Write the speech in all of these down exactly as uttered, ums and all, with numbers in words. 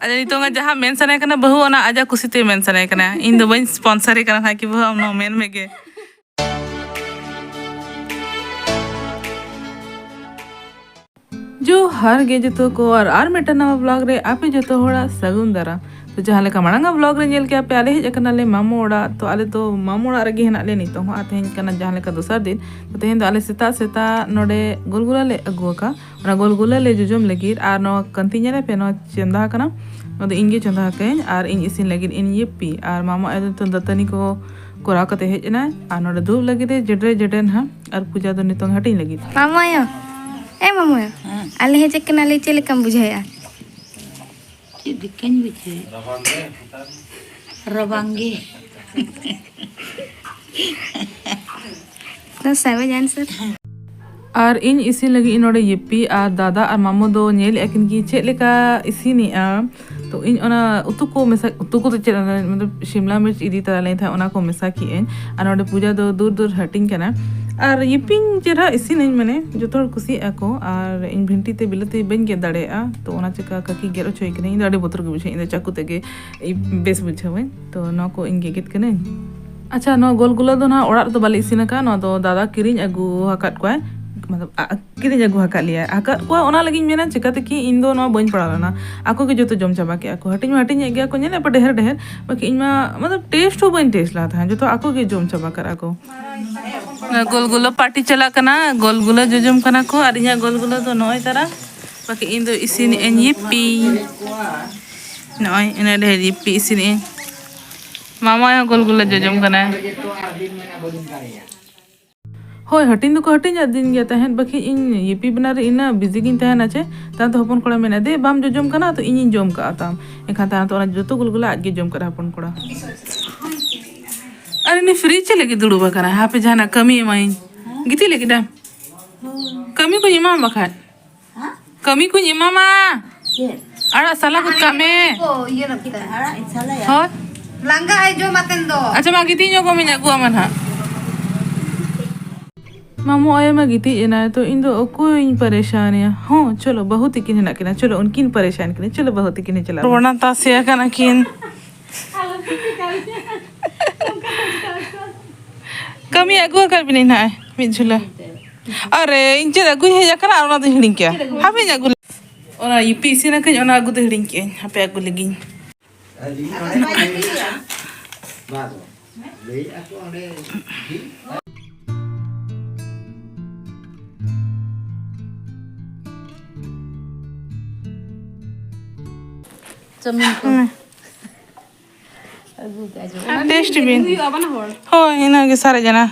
ᱟᱫᱚ ᱱᱤᱛᱚᱝ ᱡᱟᱦᱟᱸ ᱢᱮᱱ ᱥᱟᱱᱟᱭᱮ ᱠᱟᱱᱟ ᱵᱟᱹᱦᱩ, ᱚᱱᱟ ᱟᱡᱟᱜ ᱠᱩᱥᱤᱛᱮ ᱢᱮᱱ ᱥᱟᱱᱟᱭᱮ ᱠᱟᱱᱟ᱾ ᱤᱧ ᱫᱚ ᱵᱟᱹᱧ ᱥᱯᱚᱱᱥᱟᱨᱮ ᱠᱟᱱᱟ ᱦᱟᱸᱜ ᱠᱤ ᱵᱟᱹᱦᱩ, ᱟᱢ ᱱᱚᱣᱟ ᱢᱮᱱ ᱢᱮᱜᱮ᱾ ᱡᱚᱦᱟᱨ ᱜᱮ ᱡᱚᱛᱚ ᱠᱚ, ᱟᱨ, ᱟᱨ ᱢᱤᱫᱴᱟᱝ ᱱᱟᱣᱟ ᱵᱞᱚᱜ ᱨᱮ ᱟᱯᱮ ᱡᱚᱛᱚ ᱦᱚᱲᱟᱜ ᱥᱟᱹᱜᱩᱱ ᱫᱟᱨᱟᱢ᱾ ᱛᱚ ᱡᱟᱦᱟᱸ ᱞᱮᱠᱟ ᱢᱟᱲᱟᱝ ᱟᱜ ᱵᱞᱚᱜ ᱨᱮ ᱧᱮᱞ ᱠᱮᱜᱼᱟ ᱯᱮ, ᱟᱞᱮ ᱦᱮᱡ ᱟᱠᱟᱱᱟᱞᱮ ᱢᱟᱢᱚ ᱚᱲᱟᱜ᱾ ᱛᱚ ᱟᱞᱮ ᱫᱚ ᱢᱟᱢᱚ ᱚᱲᱟᱜ ᱨᱮᱜᱮ ᱦᱮᱱᱟᱜ ᱞᱮᱭᱟ ᱱᱤᱛᱚᱜ ᱦᱚᱸ, ᱟᱨ ᱛᱮᱦᱮᱧ ᱠᱟᱱᱟ ᱡᱟᱦᱟᱸ ᱞᱮᱠᱟ ᱫᱚᱥᱟᱨ ᱫᱤᱱ᱾ ᱛᱚ ᱛᱮᱦᱮᱧ ᱫᱚ ᱟᱞᱮ ᱥᱮᱛᱟᱜ ᱥᱮᱛᱟᱜ ᱱᱚᱰᱮ ᱜᱳᱞᱜᱩᱞᱟ ᱞᱮ ᱟᱹᱜᱩ ᱟᱠᱟᱫ, ᱚᱱᱟ ᱜᱳᱞᱜᱩᱞᱟ ᱞᱮ ᱡᱚᱡᱚᱢ ᱞᱟᱹᱜᱤᱫ᱾ ᱟᱨ ᱱᱚᱣᱟ ᱠᱟᱱᱛᱤ ᱧᱮᱞᱮᱫ ᱯᱮ, ᱱᱚᱣᱟ ᱪᱚᱸᱫᱟ ᱟᱠᱟᱱᱟ, ᱱᱚᱣᱟ ᱫᱚ ᱤᱧ ᱜᱮ ᱪᱚᱸᱫᱟ ᱟᱠᱟᱫᱟᱹᱧ ᱟᱨ ᱤᱧ ᱤᱥᱤᱱ ᱞᱟᱹᱜᱤᱫ ᱤᱧ ᱭᱤᱯᱤ᱾ ᱟᱨ ᱢᱟᱢᱟ ᱟᱭᱳ ᱫᱚ ᱱᱤᱛᱚᱜ ᱫᱟᱹᱛᱟᱹᱱᱤ ᱠᱚ ᱠᱚᱨᱟᱣ ᱠᱟᱛᱮ ᱦᱮᱡ ᱮᱱᱟᱭ, ᱟᱨ ᱱᱚᱰᱮ ᱫᱩᱲᱩᱵ ᱞᱟᱹᱜᱤᱫ ᱮ ᱡᱮᱰᱨᱮ ᱡᱮᱰᱮ ᱱᱟᱦᱟᱜ, ᱟᱨ ᱯᱩᱡᱟ ᱫᱚ ᱱᱤᱛᱚᱝ ᱦᱟᱹᱴᱤᱧ ᱞᱟᱹᱜᱤᱫ᱾ ᱢᱟᱢᱚ ᱟᱭᱳ, ᱮ ᱢᱟᱢᱚ ᱟᱭᱳ, ᱦᱮᱸ᱾ ᱟᱞᱮ ᱦᱮᱡ ᱟᱠᱟᱱᱟᱞᱮ, ᱪᱮᱫ ᱞᱮᱠᱟᱢ ᱵᱩᱡᱷᱟᱹᱣᱮᱫᱼᱟ? ᱪᱮᱫ ᱞᱮᱠᱟᱧ ᱵᱩᱡᱷᱟᱹᱣᱮᱫ? ᱨᱟᱵᱟᱝ ᱜᱮ᱾ ᱫᱚ ᱥᱟᱵᱮ ᱡᱟᱱ ᱥᱟᱨ᱾ ᱟᱨ ᱤᱧ ᱤᱥᱤᱱ ᱞᱟᱹᱜᱤᱫ ᱤᱧ ᱱᱚᱰᱮ ᱭᱤᱯᱤ, ᱟᱨ ᱫᱟᱫᱟ ᱟᱨ ᱢᱟᱢᱚ ᱫᱚ ᱧᱮᱞᱮᱫᱼᱟ ᱠᱤᱱ ᱠᱤ ᱪᱮᱫ ᱞᱮᱠᱟ ᱤᱥᱤᱱᱮᱜᱼᱟ᱾ ᱛᱚ ᱤᱧ ᱚᱱᱟ ᱩᱛᱩ ᱠᱚ ᱢᱮᱥᱟ, ᱩᱛᱩ ᱠᱚᱫᱚ ᱪᱮᱫ, ᱚᱱᱟ ᱢᱚᱛᱞᱚᱵ ᱥᱤᱢᱞᱟ ᱢᱤᱨᱪ ᱤᱫᱤ ᱛᱟᱨᱟ ᱞᱮᱱ ᱛᱟᱦᱮᱸᱫ, ᱚᱱᱟ ᱠᱚ ᱢᱮᱥᱟ ᱠᱮᱜᱼᱟᱹᱧ᱾ ᱟᱨ ᱱᱚᱰᱮ ᱯᱩᱡᱟ ᱫᱚ ᱫᱩᱨ ᱫᱩᱨ ᱦᱟᱹᱴᱤᱧ ᱠᱟᱱᱟ᱾ ᱟᱨ ᱭᱤᱯᱤᱧ ᱪᱮᱦᱨᱟ ᱤᱥᱤᱱᱟᱹᱧ, ᱢᱟᱱᱮ ᱡᱚᱛᱚ ᱦᱚᱲ ᱠᱩᱥᱤᱭᱟᱜᱼᱟ ᱠᱚ᱾ ᱟᱨ ᱤᱧ ᱵᱷᱤᱱᱴᱤ ᱛᱮ ᱵᱤᱞᱟᱹᱛᱤ ᱵᱟᱹᱧ ᱜᱮᱫ ᱫᱟᱲᱮᱭᱟᱜᱼᱟ, ᱛᱚ ᱚᱱᱟ ᱪᱤᱠᱟ ᱠᱟᱹᱠᱤ ᱜᱮᱫ ᱦᱚᱪᱚᱭ ᱠᱟᱹᱱᱟᱹᱧ᱾ ᱤᱧ ᱫᱚ ᱟᱹᱰᱤ ᱵᱚᱛᱚᱨ ᱜᱮ ᱵᱩᱡᱷᱟᱹᱜᱼᱟ, ᱤᱧ ᱫᱚ ᱪᱟᱠᱩ ᱛᱮᱜᱮ ᱵᱮᱥ ᱵᱩᱡᱷᱟᱹᱣᱟᱹᱧ᱾ ᱛᱚ ᱱᱚᱣᱟ ᱠᱚ ᱤᱧ ᱜᱮ ᱜᱮᱫ ᱠᱟᱹᱱᱟᱹᱧ᱾ ᱟᱪᱪᱷᱟ, ᱱᱚᱣᱟ ᱜᱳᱞ ᱜᱩᱞᱟᱹ ᱫᱚ ᱱᱟᱦᱟᱜ ᱚᱲᱟᱜ ᱨᱮᱫᱚ ᱵᱟᱞᱮ ᱤᱥᱤᱱ ᱟᱠᱟᱫᱼᱟ, ᱱᱚᱣᱟ ᱫᱚ ᱫᱟᱫᱟ ᱠᱤᱨᱤᱧ ᱟᱹᱜᱩ ᱟᱠᱟᱫ ᱠᱚᱣᱟᱭ, ᱢᱚᱛᱞᱚᱵ, ᱟ-, ᱠᱤᱨᱤᱧ ᱟᱹᱜᱩ ᱟᱠᱟᱫ ᱞᱮᱭᱟᱭ, ᱟᱠᱟᱫ ᱠᱚᱣᱟ᱾ ᱚᱱᱟ ᱞᱟᱹᱜᱤᱫ ᱤᱧ ᱢᱮᱱᱟ, ᱪᱤᱠᱟᱹᱛᱮ ᱠᱤ ᱤᱧ ᱫᱚ ᱱᱚᱣᱟ ᱵᱟᱹᱧ ᱯᱟᱲᱟᱣ ᱞᱮᱱᱟ, ᱟᱠᱚ ᱜᱮ ᱡᱚᱛᱚ ᱡᱚᱢ ᱪᱟᱵᱟ ᱠᱮᱜᱼᱟ ᱠᱚ᱾ ᱦᱟᱹᱴᱤᱧ ᱢᱟ ᱦᱟᱹᱴᱤᱧ ᱮᱫ ᱜᱮᱭᱟ ᱠᱚ, ᱧᱮᱞᱮᱫ ᱯᱮ ᱰᱷᱮᱨ ᱰᱷᱮᱨ, ᱵᱟᱠᱤ ᱤᱧ ᱢᱟ ᱢᱚᱛᱞᱚᱵ ᱴᱮᱥᱴ ᱦᱚᱸ ᱵᱟᱹᱧ ᱴᱮᱥᱴ ᱞᱮᱫ ᱛᱟᱦᱮᱸᱫ, ᱡᱚᱛᱚ ᱟᱠᱚ ᱜᱮ ᱡᱚᱢ ᱪᱟᱵᱟ ᱠᱟᱜᱼᱟ ᱠᱚ᱾ ᱜᱳᱞ ᱜᱩᱞᱟᱹ ᱯᱟᱨᱴᱤ ᱪᱟᱞᱟᱜ ᱠᱟᱱᱟ, ᱜᱳᱞ ᱜᱩᱞᱟᱹ ᱡᱚᱡᱚᱢ ᱠᱟᱱᱟ ᱠᱚ, ᱟᱨ ᱤᱧᱟᱹᱜ ᱜᱳᱞ ᱜᱩᱞᱟᱹ ᱫᱚ ᱱᱚᱜᱼᱚᱭ ᱛᱟᱨᱟ, ᱵᱟᱠᱤ ᱤᱧ ᱫᱚ ᱤᱥᱤᱱᱮᱜ ᱟᱹᱧ ᱭᱤᱯᱤ᱾ ᱱᱚᱜᱼᱚᱭ ᱤᱱᱟᱹ ᱰᱷᱮᱨ ᱭᱤᱯᱤ ᱤᱥᱤᱱᱮᱜ ᱟᱹᱧ᱾ ᱢᱟᱢᱟ ᱦᱚᱸ ᱜᱳᱞ ᱜᱩᱞᱟᱹ ᱡᱚᱡᱚᱢ ᱠᱟᱱᱟᱭ᱾ ᱦᱳᱭ, ᱦᱟᱹᱴᱤᱧ ᱫᱚᱠᱚ ᱦᱟᱹᱴᱤᱧ ᱟᱹᱫᱤᱧ ᱜᱮᱭᱟ ᱛᱟᱦᱮᱸᱫ, ᱵᱟᱠᱷᱟᱡ ᱤᱧ ᱭᱤᱯᱤ ᱵᱮᱱᱟᱣ ᱨᱮ ᱤᱱᱟᱹ ᱵᱤᱡᱤ ᱜᱤᱧ ᱛᱟᱦᱮᱱᱟ ᱪᱮ᱾ ᱛᱟᱭᱚᱢ ᱛᱮ ᱦᱚᱯᱚᱱ ᱠᱚᱲᱟ ᱢᱮᱱᱟ, "ᱫᱮ, ᱵᱟᱢ ᱡᱚᱡᱚᱢ ᱠᱟᱱᱟ?" ᱛᱚ ᱤᱧᱤᱧ ᱡᱚᱢ ᱠᱟᱜᱼᱟ ᱛᱟᱢ᱾ ᱮᱱᱠᱷᱟᱱ ᱛᱟᱭᱚᱢ ᱛᱮ ᱚᱱᱟ ᱡᱚᱛᱚ ᱜᱩᱞᱜᱩᱞᱟ ᱟᱡ ᱜᱮ ᱡᱚᱢ ᱠᱟᱜᱼᱟ ᱦᱚᱯᱚᱱ ᱠᱚᱲᱟ᱾ ᱟᱨ ᱩᱱᱤ ᱯᱷᱨᱤᱡᱽ ᱪᱮᱫ ᱞᱟᱹᱜᱤᱫ ᱫᱩᱲᱩᱵ ᱟᱠᱟᱱᱟ? ᱦᱟᱯᱮ ᱡᱟᱦᱟᱱᱟᱜ ᱠᱟᱹᱢᱤ ᱮᱢᱟᱭᱤᱧ᱾ ᱜᱤᱛᱤᱡ ᱞᱟᱹᱜᱤᱫ ᱮᱢ? ᱠᱟᱹᱢᱤ ᱠᱚᱧ ᱮᱢᱟᱢ ᱵᱟᱠᱷᱟᱡ᱾ ᱦᱮᱸ? ᱠᱟᱹᱢᱤ ᱠᱚᱧ ᱮᱢᱟᱢᱟ᱾ ᱪᱮᱫ? ᱟᱲᱟᱜ ᱥᱟᱞᱟ ᱜᱚᱫ ᱠᱟᱜ ᱢᱮ᱾ ᱠᱚ ᱤᱭᱟᱹ ᱞᱟᱹᱜᱤᱫ᱾ ᱟᱲᱟᱜ ᱤᱧ ᱥᱟᱞᱟᱭᱟ? ᱦᱳᱭ᱾ ᱞᱟᱸᱜᱟ ᱟᱭ ᱡᱚᱢ ᱟᱛᱮᱱ ᱫᱚ᱾ ᱟᱪᱪᱷᱟ, ᱢᱟ ᱜᱤᱛᱤᱡ ᱧᱚᱜᱚᱜ ᱢᱮᱧ, ᱟᱹᱜᱩᱣᱟᱢᱟ ᱱᱟᱦᱟᱜ᱾ ᱢᱟᱢᱚ ᱟᱭᱳ ᱢᱟ ᱜᱤᱛᱤᱡ ᱮᱱᱟᱭ, ᱛᱚ ᱤᱧ ᱫᱚ ᱚᱠᱚᱭᱤᱧ ᱯᱟᱨᱮᱥᱟᱱᱮᱭᱟ? ᱦᱚᱸ, ᱪᱚᱞᱚ, ᱵᱟᱹᱦᱩ ᱛᱤᱠᱤᱱ ᱦᱮᱱᱟᱜ ᱠᱤᱱᱟ, ᱪᱚᱞᱚ, ᱩᱱᱠᱤᱱ ᱯᱟᱨᱮᱥᱟᱱ ᱠᱤᱱᱟ, ᱪᱚᱞᱚ, ᱵᱟᱹᱦᱩ ᱛᱤᱠᱤᱱ ᱦᱮᱡ ᱪᱟᱞᱟᱜ ᱵᱚᱱ᱾ ᱵᱚᱱᱟ ᱛᱟᱥᱮ ᱟᱠᱟᱱᱟ ᱠᱤᱱ᱾ ᱠᱟᱹᱢᱤ ᱟᱹᱜᱩ ᱟᱠᱟᱫ ᱵᱤᱱᱟᱹᱧ ᱱᱟᱦᱟᱜ ᱢᱤᱫ ᱡᱷᱩᱞᱟᱹ᱾ ᱟᱨᱮ, ᱤᱧ ᱪᱮᱫ ᱟᱹᱜᱩᱧ ᱦᱮᱡ ᱟᱠᱟᱱᱟ ᱟᱨ ᱚᱱᱟ ᱫᱚᱧ ᱦᱤᱲᱤᱧ ᱠᱮᱜᱼᱟ᱾ ᱦᱟᱯᱮᱧ ᱟᱹᱜᱩ ᱞᱮ-, ᱚᱱᱟ ᱭᱩᱯᱤ ᱤᱥᱤᱱ ᱟᱠᱟᱧ, ᱚᱱᱟ ᱟᱹᱜᱩ ᱫᱚ ᱦᱤᱲᱤᱧ ᱠᱮᱜᱼᱟᱹᱧ, ᱦᱟᱯᱮ ᱟᱹᱜᱩ ᱞᱮᱜᱤᱧ᱾ ᱟᱹᱞᱤᱧ ᱚᱸᱰᱮ ᱵᱟᱝ ᱞᱟᱹᱭᱮᱫᱼᱟ ᱠᱚ ᱚᱸᱰᱮ᱾ ᱪᱟᱣᱢᱤᱱ ᱠᱚ᱾ ᱦᱮᱸ᱾ ᱟᱹᱜᱩ ᱠᱟᱜᱼᱟ ᱡᱚ᱾ ᱴᱮᱥᱴ ᱵᱤᱱ᱾ ᱦᱩᱭᱩᱜᱼᱟ ᱵᱟᱱᱟ ᱦᱚᱲ᱾ ᱦᱳᱭ, ᱤᱱᱟᱹᱜᱮ ᱥᱟᱨᱮᱡ ᱮᱱᱟ᱾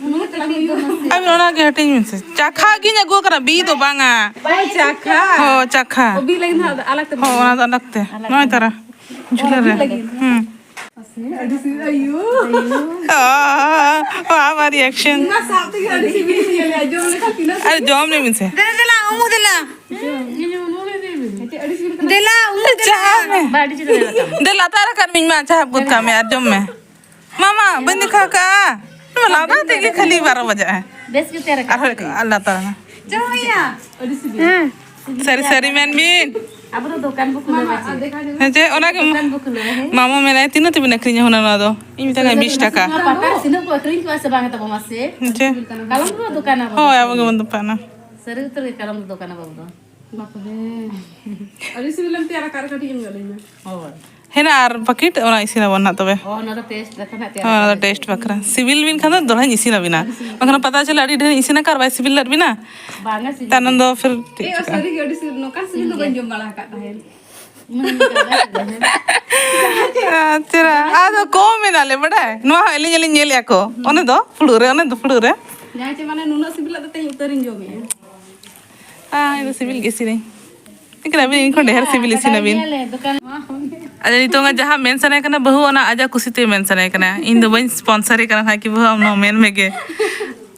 ᱩᱱᱟᱹᱜ ᱛᱟᱠᱞᱤᱯ ᱫᱚ ᱢᱟᱥᱮ᱾ ᱟᱹᱵᱤᱱ ᱚᱱᱟᱜᱮ ᱦᱟᱹᱴᱤᱧ ᱵᱤᱱ ᱥᱮ᱾ ᱪᱟᱠᱷᱟ ᱜᱤᱧ ᱟᱹᱜᱩ ᱟᱠᱟᱫᱟ, ᱵᱤ ᱫᱚ ᱵᱟᱝᱟ᱾ ᱦᱳᱭ, ᱪᱟᱠᱷᱟ᱾ ᱦᱳᱭ, ᱪᱟᱠᱷᱟ᱾ ᱚ, ᱵᱤ ᱞᱟᱹᱜᱤᱫ ᱦᱚᱸ ᱟᱞᱟᱜᱽ ᱛᱮ ᱦᱳᱭ, ᱵᱟᱝ? ᱚᱱᱟ ᱫᱚ ᱟᱞᱟᱜᱽ ᱛᱮ᱾ ᱟᱞᱟᱜᱽ ᱱᱚᱜᱼᱚᱭ ᱛᱮ᱾ ᱛᱟᱨᱟ᱾ ᱡᱷᱩᱞᱟᱹ ᱨᱮ᱾ ᱵᱤ ᱞᱟᱹᱜᱤᱫ᱾ ᱦᱩᱸ᱾ ᱟᱹᱰᱤ ᱥᱤᱵᱤᱞ, ᱟᱭᱳ᱾ ᱚ, ᱚ, ᱟᱵᱟᱨ ᱨᱤᱭᱟᱠᱥᱚᱱ᱾ ᱤᱧ ᱢᱟ ᱥᱟᱵ ᱛᱮᱜᱮ ᱟᱹᱰᱤ ᱥᱤᱵᱤᱞᱤᱧ ᱧᱮᱞᱮᱜᱼᱟ, ᱡᱚᱢ ᱞᱮᱠᱷᱟᱱ ᱛᱤᱱᱟᱹᱜ ᱟᱨ ᱡᱚᱢ ᱞᱮ ᱢᱮᱥᱮ᱾ ᱫᱮᱞᱟ, ᱫᱮᱞᱟ, ᱩᱢᱩ ᱫᱮᱞᱟ᱾ ᱟᱹᱰᱤ ᱥᱤᱵᱤᱞ ᱠᱟᱱᱟ᱾ ᱫᱮᱞᱟ, ᱩᱢᱩ ᱫᱮᱞᱟ᱾ ᱪᱟᱦᱟᱣ ᱢᱮ᱾ ᱵᱟ, ᱟᱹᱰᱤ ᱪᱮᱦᱨᱟ ᱧᱮᱞᱚᱜ ᱠᱟᱱᱟ᱾ ᱫᱮᱞᱟ, ᱞᱟᱛᱟᱨ ᱨᱟᱠᱟᱵ ᱢᱤᱧ ᱢᱟ, ᱪᱟᱦᱟᱵ ᱜᱚᱫ ᱠᱟᱜ ᱢᱮ ᱟᱨ ᱡᱚᱢ ᱢᱮ᱾ ᱢᱟᱢᱟ, ᱵᱟᱹᱧ ᱫᱮᱠᱷᱟᱣ ᱠᱟᱜᱼᱟ᱾ ᱞᱟᱸᱫᱟ ᱛᱮᱜᱮ ᱠᱷᱟᱹᱞᱤ ᱵᱟᱨᱚ ᱵᱟᱡᱟᱜᱼᱟ᱾ ᱵᱮᱥ ᱜᱮ ᱛᱮᱭᱟᱨ ᱟᱠᱟᱫ ᱟᱨᱦᱚᱸ ᱯᱮ᱾ ᱞᱟᱛᱟᱨ ᱮᱱᱟ᱾ ᱡᱚᱢ ᱦᱩᱭᱟ᱾ ᱟᱹᱰᱤ ᱥᱤᱵᱤᱞ᱾ ᱦᱮᱸ᱾ ᱥᱟᱹᱨᱤ, ᱥᱟᱹᱨᱤ ᱢᱮᱱ ᱵᱤᱱ᱾ ᱟᱵᱚ ᱫᱚ ᱫᱚᱠᱟᱱ ᱵᱚ ᱠᱷᱩᱞᱟᱹᱣᱟ ᱪᱮ? ᱦᱮᱸ, ᱪᱮ, ᱚᱱᱟ ᱜᱮ ᱫᱚᱠᱟᱱ ᱵᱚ ᱠᱷᱩᱞᱟᱹᱣᱟ, ᱦᱮᱸ? ᱢᱟᱢᱟ ᱢᱮᱱᱟᱭ, "ᱛᱤᱱᱟᱹᱜ ᱛᱮᱵᱤᱱ ᱟᱹᱠᱷᱨᱤᱧᱟ ᱦᱩᱱᱟᱹᱝ ᱱᱚᱣᱟ ᱫᱚ?" ᱤᱧ ᱢᱮᱛᱟᱭ ᱠᱟᱱᱟ, "ᱵᱤᱥ ᱴᱟᱠᱟ᱾" ᱱᱚᱣᱟ ᱯᱟᱛᱟ ᱨᱮ ᱛᱤᱱᱟᱹᱜ ᱠᱚ ᱟᱹᱠᱷᱨᱤᱧ ᱠᱚᱣᱟ ᱥᱮ ᱵᱟᱝ ᱛᱟᱵᱚ ᱢᱟᱥᱮ? ᱦᱮᱸ, ᱪᱮ᱾ ᱠᱟᱞᱚᱢ ᱫᱚ ᱫᱚᱠᱟᱱᱟ ᱵᱚ ᱦᱳᱭ, ᱢᱟᱥᱮ᱾ ᱟᱵᱚ ᱜᱮᱵᱚᱱ ᱫᱚᱠᱟᱱᱟ᱾ ᱥᱟᱹᱨᱤ ᱩᱛᱟᱹᱨ ᱜᱮ ᱠᱟᱞᱚᱢ ᱫᱚ ᱫᱚᱠᱟᱱᱟ ᱵᱟᱵᱩ ᱫᱚ᱾ ᱵᱟᱯᱨᱮ᱾ ᱟᱹᱰᱤ ᱥᱤᱵᱤᱞᱮᱢ ᱛᱮᱭᱟᱨ ᱟᱠᱟᱫ ᱨᱮ ᱠᱟᱹᱴᱤᱡ ᱮᱢ ᱧᱚᱜ ᱟᱹᱞᱤᱧ ᱢᱮ᱾ ᱦᱳᱭ᱾ ᱦᱮᱱᱟᱜᱼᱟ ᱟᱨ ᱯᱟᱹᱠᱤᱴ, ᱚᱱᱟ ᱤᱥᱤᱱᱟᱵᱚᱱ ᱱᱟᱦᱟᱜ ᱛᱚᱵᱮ᱾ ᱚ, ᱚᱱᱟ ᱫᱚ ᱴᱮᱥᱴ ᱵᱟᱠᱷᱨᱟ ᱱᱟᱜ ᱛᱮᱭᱟᱨ ᱦᱳᱭ, ᱚᱱᱟ ᱫᱚ ᱟᱠᱟᱫ ᱴᱮᱥᱴ ᱵᱟᱠᱷᱨᱟ᱾ ᱥᱤᱵᱤᱞ ᱵᱤᱱ ᱠᱷᱟᱱ ᱫᱚ ᱫᱚᱦᱲᱟᱧ ᱤᱥᱤᱱ ᱟᱹᱵᱤᱱᱟ᱾ ᱟᱹᱰᱤ ᱥᱤᱵᱤᱞ᱾ ᱵᱟᱠᱷᱟᱱ ᱯᱟᱛᱟ ᱪᱚᱞᱮ ᱟᱹᱰᱤ ᱰᱷᱮᱨ ᱤᱧ ᱤᱥᱤᱱ ᱟᱠᱟᱫ ᱟᱨ ᱵᱟᱭ ᱥᱤᱵᱤᱞ ᱞᱮᱫ ᱵᱤᱱᱟ᱾ ᱵᱟᱝᱟ, ᱥᱤᱵᱤᱞ ᱛᱟᱭᱱᱚᱢ ᱜᱮ᱾ ᱫᱚ ᱯᱷᱤᱨ ᱴᱷᱤᱠ ᱮ, ᱚ, ᱠᱟᱜᱼᱟ᱾ ᱥᱟᱹᱨᱤ ᱜᱮ ᱟᱹᱰᱤ ᱥᱤᱵᱤᱞ, ᱱᱚᱝᱠᱟᱱ ᱥᱤᱵᱤᱞ ᱫᱚ ᱥᱤᱵᱤᱞ ᱵᱟᱹᱧ ᱜᱮᱭᱟ᱾ ᱡᱚᱢ ᱵᱟᱲᱟ ᱟᱠᱟᱫ ᱛᱟᱦᱮᱸᱫ᱾ ᱩᱱᱟᱹᱜ ᱮᱢ ᱢᱮᱛᱟᱫᱟ ᱥᱤᱵᱤᱞ ᱦᱮᱸ᱾ ᱟᱪᱪᱷᱟ, ᱟᱫᱚ ᱠᱚᱢ ᱮᱱᱟᱞᱮ ᱵᱟᱰᱟᱭ᱾ ᱱᱚᱣᱟ ᱦᱚᱸ ᱟᱹᱞᱤᱧ ᱦᱚᱸᱞᱤᱧ ᱧᱮᱞᱮᱫᱼᱟ ᱠᱚ᱾ ᱦᱩᱸ᱾ ᱚᱱᱮ ᱫᱚ ᱯᱷᱩᱲᱩᱜ ᱨᱮ, ᱚᱱᱮ ᱫᱚ ᱯᱷᱩᱲᱩᱜ ᱨᱮ᱾ ᱡᱟᱦᱟᱸᱭ ᱪᱮ ᱢᱟᱱᱮ ᱱᱩᱱᱟᱹᱜ ᱥᱤᱵᱤᱞᱟᱜ ᱫᱚ ᱛᱮᱦᱮᱧ ᱩᱛᱟᱹᱨᱤᱧ ᱡᱚᱢᱮᱜᱼᱟ᱾ ᱟᱭ, ᱤᱧ ᱫᱚ ᱥᱤᱵᱤᱞ ᱜᱮ ᱥᱤᱵᱤᱞ᱾ ᱤᱧ ᱠᱟᱱᱟ ᱵᱤᱱ, ᱤᱧ ᱠᱷᱚᱱ ᱰᱷᱮᱨ ᱥᱤᱵᱤᱞ ᱤᱥᱤᱱᱟᱵᱤᱱ᱾ ᱟᱫᱚ ᱱᱤᱛᱚᱝ ᱟᱜ ᱡᱟᱦᱟᱸ ᱢᱮᱱ ᱥᱟᱱᱟᱭᱮ ᱠᱟᱱᱟ ᱵᱟᱹᱦᱩ, ᱚᱱᱟ ᱟᱡᱟᱜ ᱠᱩᱥᱤᱛᱮ ᱢᱮᱱ ᱥᱟᱱᱟᱭᱮ ᱠᱟᱱᱟ᱾ ᱤᱧ ᱫᱚ ᱵᱟᱹᱧ ᱥᱯᱚᱱᱥᱚᱨᱮ ᱠᱟᱱᱟ ᱱᱟᱦᱟᱜ ᱠᱤ ᱵᱟᱹᱦᱩ ᱟᱢ ᱱᱚᱣᱟ ᱢᱮᱱ ᱢᱮᱜᱮ᱾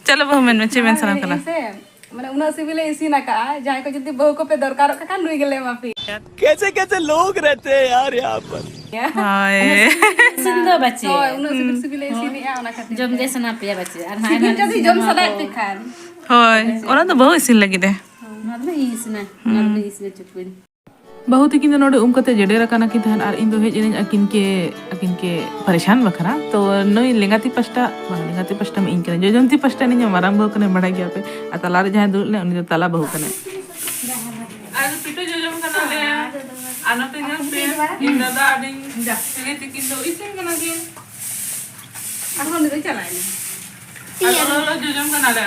ᱪᱚᱞᱚ ᱵᱟᱹᱦᱩ ᱢᱮᱱ ᱢᱮ, ᱪᱮᱫ ᱢᱮᱱ ᱥᱟᱱᱟᱢ ᱠᱟᱱᱟ? ᱢᱮᱱᱮᱫ ᱟᱹᱧ ᱥᱮ, ᱢᱟᱱᱮ ᱩᱱᱟᱹᱜ ᱥᱤᱵᱤᱞᱮ ᱤᱥᱤᱱ ᱟᱠᱟᱫᱼᱟ, ᱡᱟᱦᱟᱸᱭ ᱠᱚ ᱡᱩᱫᱤ ᱵᱟᱹᱦᱩ ᱠᱚᱯᱮ ᱫᱚᱨᱠᱟᱨᱚᱜ ᱠᱷᱟᱱ ᱱᱩᱭ ᱜᱮᱞᱮ ᱮᱢᱟ ᱯᱮᱭᱟ᱾ कैसे कैसे लोग रहते हैं यार यहाँ पर। ᱦᱳᱭ᱾ ᱤᱥᱤᱱ ᱫᱚ ᱵᱟᱪᱮ᱾ ᱦᱳᱭ, ᱩᱱᱟᱹᱜ ᱥᱤᱵᱤᱞ ᱥᱤᱵᱤᱞᱮ ᱤᱥᱤᱱᱮᱜᱼᱟ, ᱚᱱᱟ ᱠᱷᱟᱹᱛᱤᱨ᱾ ᱡᱚᱢ ᱜᱮ ᱥᱟᱱᱟ ᱯᱮᱭᱟ ᱵᱟᱪᱮ᱾ ᱟᱨ ᱱᱟᱦᱟᱜ ᱥᱤᱵᱤᱞ ᱮᱱᱟᱱ ᱡᱩᱫᱤ ᱤᱥᱤᱱ ᱡᱚᱢ ᱚᱱᱟ ᱥᱟᱱᱟᱭᱮᱫ ᱠᱚ᱾ ᱯᱮ ᱠᱷᱟᱱ᱾ ᱦᱳᱭ, ᱚᱱᱟ ᱫᱚ ᱵᱟᱹᱦᱩ ᱤᱥᱤᱱ ᱞᱟᱹᱜᱤᱫ ᱮ᱾ ᱱᱚᱣᱟ ᱫᱚ ᱤᱧ ᱤᱥᱤᱱᱟ᱾ ᱱᱚᱣᱟ ᱫᱚ ᱤᱧ ᱤᱥᱤᱱᱟ, ᱪᱩᱯᱩᱧ᱾ ᱵᱟᱹᱦᱩ ᱛᱤᱠᱤᱱ ᱫᱚ ᱱᱚᱰᱮ ᱩᱢ ᱠᱟᱛᱮ ᱡᱮᱰᱮᱨ ᱟᱠᱟᱱᱟ ᱠᱤᱱ ᱛᱟᱦᱮᱸᱫ ᱟᱨ ᱤᱧ ᱫᱚ ᱦᱮᱡ ᱮᱱᱟᱹᱧ ᱟᱹᱠᱤᱱ ᱠᱮ, ᱟᱹᱠᱤᱱ ᱠᱮ ᱯᱟᱨᱮᱥᱟᱱ ᱵᱟᱠᱷᱨᱟ᱾ ᱛᱚ ᱱᱩᱭ ᱞᱮᱸᱜᱟᱛᱤ ᱯᱟᱥᱴᱟ, ᱵᱟᱝ, ᱞᱮᱸᱜᱟᱛᱤ ᱯᱟᱥᱴᱟ ᱢᱟ ᱤᱧ ᱠᱟᱱᱟ, ᱡᱚᱡᱚᱢᱛᱤ ᱯᱟᱥᱴᱟ ᱨᱤᱱᱤᱡ ᱢᱟᱨᱟᱝ ᱵᱟᱹᱦᱩ ᱠᱟᱱᱟᱭ, ᱵᱟᱲᱟᱭ ᱜᱮᱭᱟ ᱯᱮ᱾ ᱟᱨ ᱛᱟᱞᱟ ᱨᱮ ᱡᱟᱦᱟᱸᱭ ᱫᱩᱲᱩᱵ ᱞᱮᱱᱟᱭ, ᱩᱱᱤ ᱫᱚ ᱛᱟᱞᱟ ᱵᱟᱹᱦᱩ ᱠᱟᱱᱟᱭ᱾ ᱟᱨ ᱯᱤᱴᱷᱟᱹ ᱡᱚᱡᱚᱢ ᱠᱟᱱᱟᱞᱮ᱾ ᱟᱨ ᱱᱚᱛᱮ ᱧᱮᱞ ᱯᱮ, ᱤᱧ ᱫᱟᱫᱟ ᱟᱨ ᱤᱧ ᱦᱤᱞᱤ ᱛᱤᱠᱤᱱ ᱫᱚ ᱤᱥᱤᱱ ᱠᱟᱱᱟ ᱠᱤᱱ᱾ ᱟᱨᱦᱚᱸ ᱩᱱᱤ ᱫᱚᱭ ᱪᱟᱞᱟᱜ ᱮᱱᱟ᱾ ᱟᱨ ᱞᱚᱞᱚ ᱞᱚᱞᱚ ᱡᱚᱡᱚᱢ ᱠᱟᱱᱟᱞᱮ᱾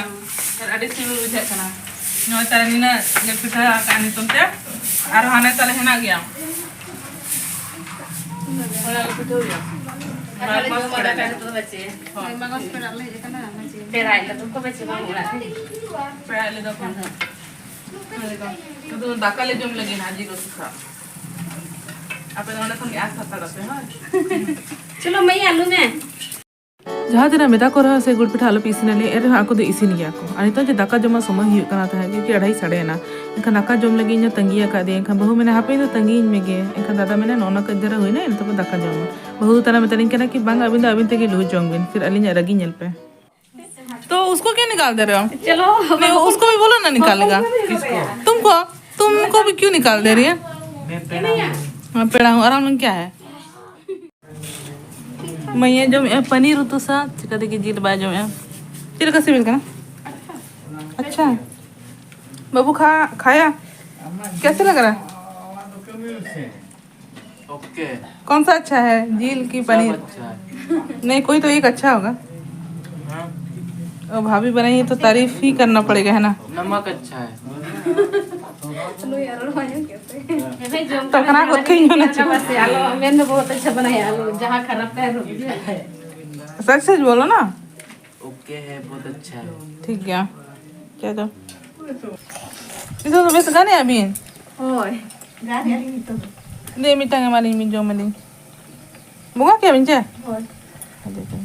ᱟᱨ ᱟᱹᱰᱤ ᱥᱤᱵᱤᱞ ᱵᱩᱡᱷᱟᱹᱜ ᱠᱟᱱᱟ᱾ ᱱᱚᱜᱼᱚᱭ ᱛᱟᱦᱞᱮ ᱱᱤᱱᱟᱹᱜ ᱞᱮ ᱯᱤᱴᱷᱟᱹ ᱟᱠᱟᱫᱼᱟ ᱱᱤᱛᱚᱝ ᱛᱮ᱾ ᱟᱨ ᱦᱟᱱᱮ ᱛᱟᱦᱞᱮ ᱦᱮᱱᱟᱜ ᱜᱮᱭᱟ᱾ ᱚᱱᱟ ᱞᱮ ᱯᱤᱴᱷᱟᱹ ᱦᱩᱭᱩᱜᱼᱟ᱾ ᱟᱨ ᱦᱟᱱᱮ ᱢᱟᱜᱽ ᱡᱚᱢ ᱯᱚᱨᱮ ᱵᱟᱲᱟ ᱛᱮ᱾ ᱠᱟᱛᱮ ᱫᱚ ᱵᱟᱪᱮ᱾ ᱦᱳᱭ᱾ ᱢᱟᱜᱽ ᱯᱮᱲᱟ ᱞᱮ ᱦᱮᱡ ᱟᱠᱟᱱᱟ, ᱢᱟᱹᱡᱷᱤ᱾ ᱯᱮᱲᱟ ᱦᱮᱡ ᱠᱟᱛᱮ ᱠᱚ ᱵᱟᱪᱮ ᱵᱟᱝ ᱚᱲᱟᱜ ᱨᱮ᱾ ᱯᱮᱲᱟ ᱦᱮᱡ ᱞᱮᱱᱟ ᱠᱚ᱾ ᱟᱫᱚ ᱫᱟᱠᱟ ᱞᱮ ᱡᱚᱢ ᱞᱟᱹᱜᱤᱫ ᱱᱟᱜ, ᱡᱤᱞ ᱩᱛᱩ ᱥᱟᱶ᱾ ᱟᱯᱮ ᱫᱚ ᱚᱸᱰᱮ ᱠᱷᱚᱱ ᱜᱮ ᱟᱥ ᱦᱟᱛᱟᱲ ᱟᱯᱮ, ᱦᱳᱭ? ᱪᱚᱞᱚ ᱢᱟᱹᱭ, ᱟᱹᱞᱩ ᱢᱮ᱾ ᱡᱟᱦᱟᱸ ᱛᱤᱱᱟᱹᱜ ᱢᱮᱛᱟ ᱠᱚ ᱨᱮᱦᱚᱸ ᱥᱮ ᱜᱩᱲ ᱯᱤᱴᱷᱟᱹ ᱟᱞᱚᱯᱮ ᱤᱥᱤᱱ ᱟᱞᱮᱭᱟ, ᱮᱱ ᱨᱮᱦᱚᱸ ᱟᱠᱚ ᱫᱚ ᱤᱥᱤᱱ ᱜᱮᱭᱟ ᱠᱚ᱾ ᱟᱨ ᱱᱤᱛᱚᱜ ᱡᱮ ᱫᱟᱠᱟ ᱡᱚᱢᱟᱜ ᱥᱚᱢᱚᱭ ᱦᱩᱭᱩᱜ ᱠᱟᱱᱟ ᱛᱟᱦᱮᱸᱫ, ᱠᱤ ᱟᱲᱟᱭ ᱥᱟᱰᱮ ᱮᱱᱟ᱾ ᱮᱱᱠᱷᱟᱱ ᱫᱟᱠᱟ ᱡᱚᱢ ᱞᱟᱹᱜᱤᱫ ᱤᱧ ᱛᱟᱺᱜᱤ ᱟᱠᱟᱫᱮᱭᱟ᱾ ᱮᱱᱠᱷᱟᱱ ᱵᱟᱹᱦᱩ ᱢᱮᱱᱟ, "ᱦᱟᱯᱮ, ᱤᱧ ᱫᱚ ᱛᱟᱺᱜᱤᱭᱤᱧ ᱢᱮᱜᱮ᱾" ᱮᱱᱠᱷᱟᱱ ᱫᱟᱫᱟ ᱢᱮᱱᱟ, "ᱱᱚᱜᱼᱚ ᱱᱚᱝᱠᱟ ᱫᱷᱟᱨᱟ ᱦᱩᱭᱱᱟ, ᱱᱤᱛᱚᱜ ᱵᱚ ᱫᱟᱠᱟ ᱡᱚᱢᱟ᱾" ᱵᱟᱹᱦᱩ ᱫᱚ ᱛᱟᱨᱟ ᱢᱮᱛᱟᱞᱤᱧ ᱠᱟᱱᱟ ᱠᱤ, "ᱵᱟᱝ, ᱟᱹᱵᱤᱱ ᱫᱚ ᱟᱹᱵᱤᱱ ᱛᱮᱜᱮ ᱞᱩᱦᱩᱠ ᱡᱚᱝ ᱵᱤᱱ, ᱯᱷᱤᱨ ᱟᱹᱞᱤᱧᱟᱜ ᱨᱟᱹᱜᱤ ᱧᱮᱞ ᱯᱮ᱾" तो उसको क्यों निकाल दे रहे हो? चलो, नहीं, उसको भी बोलो ना निकालेगा। किसको? तुमको, तुमको भी क्यों निकाल दे रही है? मैं पेड़ा हूँ। हाँ, पेड़ा हूँ, आराम क्या है? ᱢᱟᱹᱭᱮ ᱡᱚᱢᱮᱜᱼᱟ ᱯᱟᱱᱤᱨ ᱩᱛᱩ ᱥᱟᱶ, ᱪᱤᱠᱟᱹ ᱛᱮᱜᱮ ᱡᱤᱞ ᱵᱟᱭ ᱡᱚᱢᱮᱜᱼᱟ᱾ ᱪᱮᱫ ᱞᱮᱠᱟ ᱥᱤᱵᱤᱞ ᱠᱟᱱᱟ? ᱟᱪᱪᱷᱟ᱾ ᱵᱟᱹᱵᱩ ᱠᱷᱟ, ᱠᱷᱟᱭᱟ? कैसे लग रहा है? ओके। कौन सा अच्छा है, जील की सब पनीर? अच्छा है। नहीं, कोई तो एक अच्छा होगा। हाँ। ओ, भाभी बनाई है तो तारीफ ही करना पड़ेगा, है ना? नमक अच्छा है। ᱛᱚᱠᱷᱚᱱ ᱟᱠᱚ ᱴᱷᱮᱱ ᱧᱮᱞ ᱦᱚᱪᱚ᱾ ᱟᱞᱚ ᱢᱮᱱ ᱫᱚ ᱵᱚᱦᱩᱛ ᱟᱪᱪᱷᱟ ᱵᱟᱱᱟᱭᱟ, ᱟᱞᱚ ᱡᱟᱦᱟᱸ ᱠᱷᱟᱨᱟᱯ ᱛᱟᱦᱮᱱ ᱨᱩᱠ ᱡᱟᱭ᱾ सच सच बोलो ना। ओके है, बहुत अच्छा है। ठीक है। क्या तो? ᱱᱤᱛᱚᱜ ᱫᱚ ᱵᱮᱥ ᱜᱟᱱᱮ ᱟᱹᱵᱤᱱ? ᱦᱳᱭ, ᱜᱟᱱᱮ ᱟᱹᱞᱤᱧ ᱱᱤᱛᱚᱜ ᱫᱚ᱾ ᱫᱮ, ᱢᱤᱫᱴᱟᱝ ᱮᱢᱟᱞᱤᱧ ᱵᱤᱱ, ᱡᱚᱢ ᱟᱹᱞᱤᱧ᱾ ᱵᱚᱸᱜᱟ ᱠᱮᱜᱼᱟ ᱵᱤᱱ ᱪᱮ? ᱦᱳᱭ᱾ ᱟᱪᱪᱷᱟ, ᱟᱪᱪᱷᱟ᱾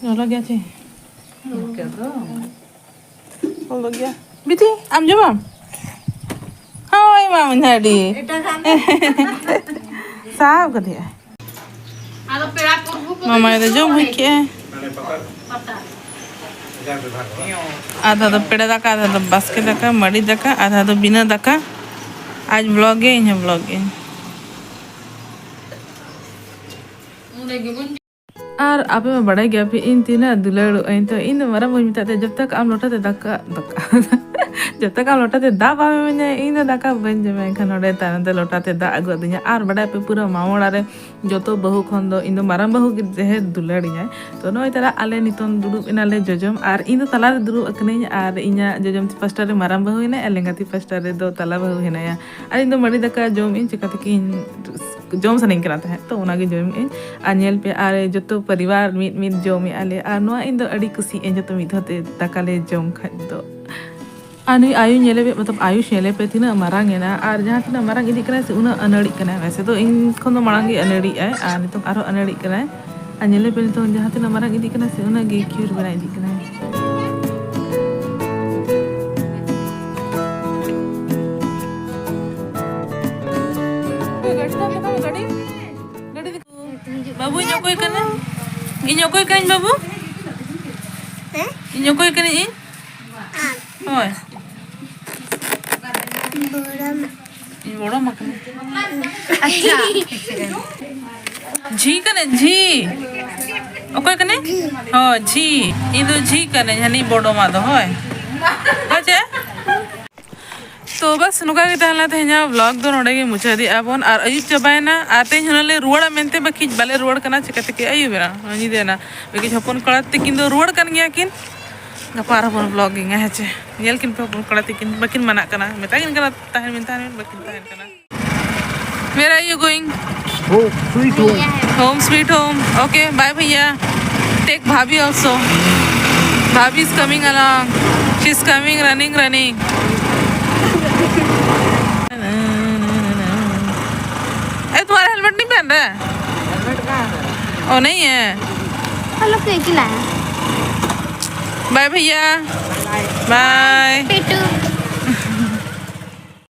ᱞᱚᱞᱚ ᱜᱮᱭᱟ ᱪᱮ? ᱤᱱᱠᱟᱹ ᱫᱚ᱾ ᱞᱚᱞᱚ ᱜᱮᱭᱟ᱾ ᱵᱤᱴᱤ, ᱟᱢ ᱡᱚᱢᱟᱢ? ᱦᱳᱭ, ᱢᱟ, ᱢᱮᱱᱟ ᱟᱹᱰᱤ᱾ ᱮᱴᱟᱜᱟᱜ ᱢᱮ᱾ ᱥᱟᱵ ᱠᱟᱫᱮᱭᱟᱭ᱾ ᱟᱫᱚ ᱯᱮᱲᱟ ᱯᱩᱨᱵᱷᱩ ᱠᱚ ᱢᱟᱢᱟᱭ ᱫᱚ ᱡᱚᱢ ᱦᱩᱭ ᱠᱮᱜᱼᱟᱭ᱾ ᱯᱟᱛᱟ᱾ ᱟᱫᱷᱟ ᱫᱚ ᱯᱮᱲᱟ ᱫᱟᱠᱟ, ᱟᱫᱷᱟ ᱫᱚ ᱵᱟᱥᱠᱮ ᱫᱟᱠᱟ, ᱢᱟᱹᱰᱤ ᱫᱟᱠᱟ, ᱟᱫᱷᱟ ᱫᱚ ᱵᱤᱱᱟᱹ ᱫᱟᱠᱟ᱾ ᱟᱡ ᱵᱞᱚᱜ ᱜᱮ, ᱤᱧ ᱦᱚᱸ ᱵᱞᱚᱜ ᱜᱮ᱾ ᱟᱨ ᱟᱯᱮ ᱢᱟ ᱵᱟᱲᱟᱭ ᱜᱮᱭᱟ ᱯᱮ ᱤᱧ ᱛᱤᱱᱟᱹᱜ ᱫᱩᱞᱟᱹᱲᱚᱜ ᱟᱹᱧ᱾ ᱛᱚ ᱤᱧ ᱫᱚ ᱢᱟᱨᱟᱝ ᱵᱟᱹᱧ ᱢᱮᱛᱟᱜ ᱛᱮ, ᱡᱚᱵ ᱛᱚᱠ ᱟᱢ ᱞᱚᱴᱟ ᱛᱮ ᱫᱟᱠᱟ, ᱫᱟᱠᱟ ᱡᱚᱵ ᱛᱚᱠ ᱟᱢ ᱞᱚᱴᱟ ᱛᱮ ᱫᱟᱜ ᱵᱟᱢ ᱤᱢᱟᱹᱧᱟ, ᱤᱧ ᱫᱚ ᱫᱟᱠᱟ ᱵᱟᱹᱧ ᱡᱚᱢᱟ᱾ ᱮᱱᱠᱷᱟᱱ ᱱᱚᱰᱮ ᱛᱟᱭᱱᱚᱢ ᱛᱮ ᱞᱚᱴᱟ ᱛᱮ ᱫᱟᱜ ᱟᱹᱜᱩ ᱟᱹᱫᱤᱧᱟ᱾ ᱟᱨ ᱵᱟᱰᱟᱭ ᱯᱮ, ᱯᱩᱨᱟᱹ ᱢᱟᱢᱚ ᱚᱲᱟᱜ ᱨᱮ ᱡᱚᱛᱚ ᱵᱟᱹᱦᱩ ᱠᱷᱚᱱ ᱫᱚ ᱤᱧ ᱫᱚ ᱢᱟᱨᱟᱝ ᱵᱟᱹᱦᱩ ᱜᱮ ᱰᱷᱮᱨ ᱫᱩᱞᱟᱹᱲᱤᱧᱟᱭ᱾ ᱛᱚ ᱱᱚᱜᱼᱚᱭ ᱛᱟᱨᱟ ᱟᱞᱮ ᱱᱤᱛᱚᱝ ᱫᱩᱲᱩᱵ ᱮᱱᱟᱞᱮ ᱡᱚᱡᱚᱢ, ᱟᱨ ᱤᱧ ᱫᱚ ᱛᱟᱞᱟ ᱨᱮ ᱫᱩᱲᱩᱵ ᱟᱠᱟᱱᱟᱹᱧ, ᱟᱨ ᱤᱧᱟᱹᱜ ᱡᱚᱡᱚᱢ ᱯᱟᱥᱴᱟ ᱨᱮ ᱢᱟᱨᱟᱝ ᱵᱟᱹᱦᱩ ᱦᱮᱱᱟᱭᱟ, ᱟᱨ ᱞᱮᱸᱜᱟᱛᱤ ᱯᱟᱥᱴᱟ ᱨᱮᱫᱚ ᱛᱟᱞᱟ ᱵᱟᱹᱦᱩ ᱦᱮᱱᱟᱭᱟ᱾ ᱟᱨ ᱤᱧ ᱫᱚ ᱢᱟᱹᱰᱤ ᱫᱟᱠᱟ ᱡᱚᱢ ᱤᱧ ᱪᱮᱠᱟ ᱛᱮᱠᱤᱧ ᱡᱚᱢ ᱥᱟᱱᱟᱧ ᱠᱟᱱᱟ ᱛᱟᱦᱮᱸᱫ, ᱛᱚ ᱚᱱᱟᱜᱮ ᱡᱚᱢᱮᱫ ᱟᱹᱧ᱾ ᱟᱨ ᱧᱮᱞ ᱯᱮ, ᱟᱨ ᱡᱚᱛᱚ ᱯᱚᱨᱤᱵᱟᱨ ᱢᱤᱫ ᱢᱤᱫ ᱡᱚᱢᱮᱫᱼᱟ ᱞᱮ, ᱟᱨ ᱱᱚᱣᱟ ᱤᱧ ᱫᱚ ᱟᱹᱰᱤ ᱠᱩᱥᱤᱭᱟᱜ ᱟᱹᱧ ᱡᱚᱛᱚ ᱢᱤᱫ ᱫᱷᱟᱣ ᱛᱮ ᱫᱟᱠᱟ ᱞᱮ ᱡᱚᱢ ᱠᱷᱟᱡ ᱫᱚ᱾ ᱟᱨ ᱱᱩᱭ ᱟᱭᱩ ᱧᱮᱞᱮ ᱯᱮ, ᱢᱚᱛᱞᱚᱵ ᱟᱭᱩᱥ ᱧᱮᱞᱮ ᱯᱮ ᱛᱤᱱᱟᱹᱜ ᱢᱟᱨᱟᱝ ᱮᱱᱟ, ᱟᱨ ᱡᱟᱦᱟᱸ ᱛᱤᱱᱟᱹᱜ ᱢᱟᱨᱟᱝ ᱤᱫᱤᱜ ᱠᱟᱱᱟᱭ ᱥᱮ ᱩᱱᱟᱹᱜ ᱟᱹᱱᱟᱹᱲᱤᱜ ᱠᱟᱱᱟᱭ᱾ ᱣᱮᱥᱮ ᱫᱚ ᱤᱧ ᱠᱷᱚᱱ ᱫᱚ ᱢᱟᱲᱟᱝ ᱜᱮ ᱟᱹᱱᱟᱹᱲᱤᱜ ᱟᱭ, ᱟᱨ ᱱᱤᱛᱚᱝ ᱟᱨᱦᱚᱸ ᱟᱹᱱᱟᱹᱲᱤᱜ ᱠᱟᱱᱟᱭ᱾ ᱟᱨ ᱧᱮᱞᱮ ᱯᱮ ᱱᱤᱛᱚᱝ ᱡᱟᱦᱟᱸ ᱛᱤᱱᱟᱹᱜ ᱢᱟᱨᱟᱝ ᱤᱫᱤᱜ ᱠᱟᱱᱟᱭ ᱥᱮ ᱩᱱᱟᱹᱜ ᱜᱮ ᱠᱤᱭᱩᱴ ᱵᱮᱱᱟᱣ ᱤᱫᱤᱜ ᱠᱟᱱᱟᱭ᱾ ᱵᱟᱹᱵᱩ, ᱤᱧ ᱚᱠᱚᱭ ᱠᱟᱹᱱᱟᱹᱧ? ᱤᱧ ᱚᱠᱚᱭ ᱠᱟᱹᱱᱟᱹᱧ ᱵᱟᱹᱵᱩ? ᱤᱧ ᱚᱠᱚᱭ ᱠᱟᱹᱱᱟᱹᱧ ᱤᱧ? ᱦᱳᱭ᱾ ᱤᱧ ᱵᱚᱲᱚ ᱢᱟ ᱠᱟᱹᱱᱟᱹᱧ᱾ ᱟᱪᱪᱷᱟ᱾ ᱡᱷᱤ ᱠᱟᱹᱱᱟᱹᱧ, ᱡᱷᱤ᱾ ᱚᱠᱚᱭ ᱠᱟᱹᱱᱟᱹᱧ? ᱦᱳᱭ, ᱡᱷᱤ᱾ ᱤᱧ ᱫᱚ ᱡᱷᱤ ᱠᱟᱹᱱᱟᱹᱧ, ᱦᱟᱹᱱᱤ ᱵᱚᱲᱚ ᱢᱟ ᱫᱚ, ᱦᱳᱭ᱾ ᱦᱳᱭ ᱪᱮ? ᱛᱚ ᱵᱟᱥ, ᱱᱚᱝᱠᱟ ᱜᱮ ᱛᱟᱦᱮᱸ ᱞᱮᱱᱟ ᱛᱮᱦᱮᱧᱟᱜ ᱵᱞᱚᱜ ᱫᱚ᱾ ᱱᱚᱰᱮ ᱜᱮ ᱢᱩᱪᱟᱹᱫᱮᱜᱼᱟ ᱵᱚᱱ᱾ ᱟᱨ ᱟᱹᱭᱩᱵ ᱪᱟᱵᱟᱭᱮᱱᱟ, ᱟᱨ ᱛᱮᱦᱮᱧ ᱦᱩᱱᱟᱹᱝ ᱞᱮ ᱨᱩᱣᱟᱹᱲᱟ ᱢᱮᱱᱛᱮ, ᱵᱟᱠᱤ ᱵᱟᱞᱮ ᱨᱩᱣᱟᱹᱲ ᱠᱟᱱᱟ᱾ ᱪᱤᱠᱟᱹ ᱛᱮᱜᱮ ᱟᱹᱭᱩᱵ ᱮᱱᱟ, ᱧᱤᱫᱟᱹ ᱮᱱᱟ᱾ ᱵᱟᱠᱤ ᱦᱚᱯᱚᱱ ᱠᱚᱲᱟ ᱛᱤᱠᱤᱱ ᱫᱚ ᱨᱩᱣᱟᱹᱲ ᱠᱟᱱ ᱜᱮᱭᱟ ᱠᱤᱱ᱾ ᱜᱟᱯᱟ ᱟᱨᱦᱚᱸ ᱵᱚᱱ ᱵᱞᱚᱜ ᱜᱮ, ᱦᱮᱸ ᱪᱮ? ᱧᱮᱞ ᱠᱤᱱ ᱯᱮ ᱦᱚᱯᱚᱱ ᱠᱚᱲᱟ ᱛᱤᱠᱤᱱ, ᱵᱟᱹᱠᱤᱱ ᱢᱟᱱᱟᱜ ᱠᱟᱱᱟ, ᱢᱮᱛᱟ ᱠᱤᱱ ᱠᱟᱱᱟ ᱛᱟᱦᱮᱱ ᱢᱮ, ᱛᱟᱦᱮᱱ ᱢᱮ, ᱵᱟᱹᱠᱤᱱ ᱛᱟᱦᱮᱱ ᱠᱟᱱᱟ᱾ Where are you going? Home, sweet home. Home sweet home. Okay, bye भैया. Take भाभी also. भाभी is coming along. She is coming running, running. ए, तुम्हारा हेलमेट नहीं पहन रहा है? ओ, नहीं है. हम लोग तो एक ही लाए हैं। बाय भैया. बाय. पेटू।